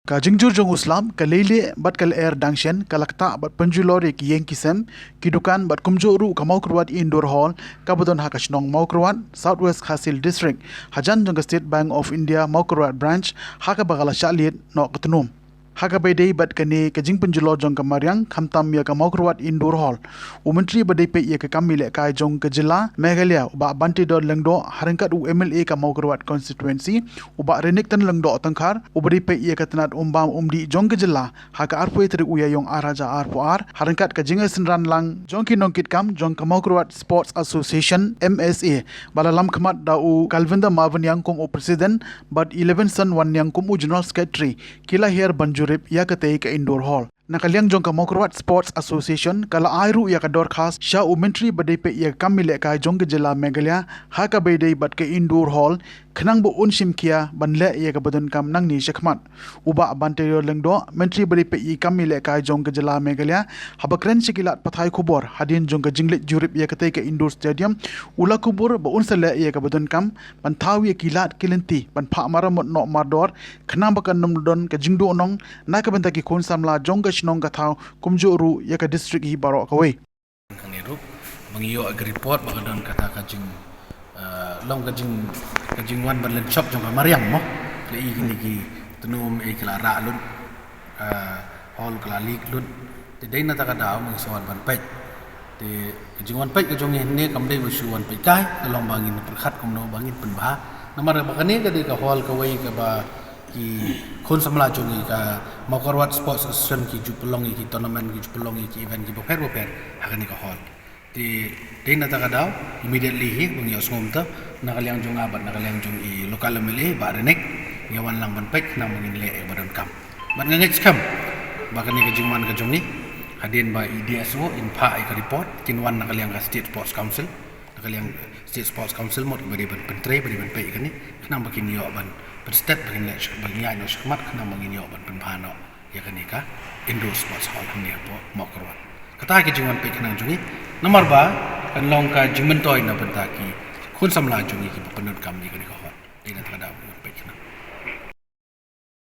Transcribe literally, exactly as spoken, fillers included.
Ka jingjur jong u slap, ka leilieh bad ka lyer dang shen ka la ktah bad pynjulor ïa ki ïing ki sem, ki dukan bad kumjuh ruh ka Mawkyrwat Indoor Hall kaba don ha ka shnong Mawkyrwat, South West Khasi Hills District, hajan jong ka State Bank of India Mawkyrwat Branch, ha kaba ka la shah lied noh ka tnum. Ha kaba ïadei bad kane ka jingpynjulor jong ka mariang, khamtam ïa ka Mawkyrwat Indoor Hall, u Myntri ba dei peit ïa ka kam ïalehkai jong ka jylla Meghalaya, u Bah Banteidor Lyngdoh, ha ryngkat u M L A ka Mawkyrwat Constituency, u Bah Renikton Lyngdoh Tyngkhar, uba dei peit ïa ka tnat um bam um dih jong ka jylla, ha ka arphew tarik u Ïaïong ar hajar arphew ar, ha ryngkat ka jingïasynran lang jong ki nongkitkam jong ka Mawkyrwat Sports Association, M S A, ba la lam khmat da u Kalvinder Mawniang kum u President bad Elevenson Wanniang kum u General Secretary, ki la hiar ban jurip ïa katei ka Indoor Hall. Na ka liang jong ka Mawkyrwat Sports Association, ka la ai ruh ïa ka dorkhas sha u Myntri ba dei peit ïa ka kam ïalehkai jong ka jylla Meghalaya, ha kaba ïadei bad ka Indoor Hall, khnang ba un shim khia ban leh ïa kaba donkam nangne shakhmat. U Bah Banteidor Lyngdoh, Myntri ba dei peit ïa ka kam ïalehkai jong ka jylla Meghalaya, haba kren sha ki lad pathai khubor hadien jong ka jingleit jurip ïa katei ka Indoor Stadium, u la kubur ba un sa leh ïa kaba donkam ban thaw ïa ki lad ki lynti ban phah maramot noh mardor, khnang ba kan ym don ka jingduhnong na ka bynta ki khun samla jong ka shnong ka thaw, kumjuh ruh ïa ka district hi baroh kawei. Hangne ruh ba ngi ïoh ka report ba ka don kata ka jing, eh, long ka jing, ka jingwan ban lynshop jong ka mariang mo. Ka la i kine ki tnum, eh, ki la rah lut, eh, hall ka la leak lut. Te dei na kata ka daw ba ngi sa wan ban peit. Te ka jingwan peit ka jong ngi hangne kam dei ba shu wan peit kai, ka long ba ngin pyrkhat kumno ba ngin pynbha. Namar ba kane ka dei ka hall kawei kaba ki khun samla jong ngi ka Mawkyrwat Sports Association ki ju pynlong ïa ki tournament, ki ju pynlong ïa ki event kiba pher ba pher ha kane ka hall. Te dei na kata ka daw, immediately hi ba ngi ïohsngew mynta, na ka liang jong nga bad na ka liang jong i local M L A Bah Renik, ngi wan lang ban peit khnang ba ngin leh ïa kaba donkam. Bad nga ngeit skhem ba kane ka jingwan ka jong ngi, hadien ba i D S O in phah ïa ka report, kin wan na ka liang ka State Sports Council, na ka liang State Sports Council mut ba dei ban pyntrei, ba dei ban peit ïa kane, khnang ba kin ïoh ban pynstet, ba kin leh, ba kin ïaid noh shakhmat, khnang ba ngin ïoh ban pynbha noh ïa kane ka Indoor Sports Hall hangne hapoh Mawkyrwat. Kata ka jingwan peit khnang jong ngi, namar ba kan long ka jingmyntoi na bynta ki khun samla jong ngi kiba pyndonkam ïa kane ka hall. Dei na kata ka daw.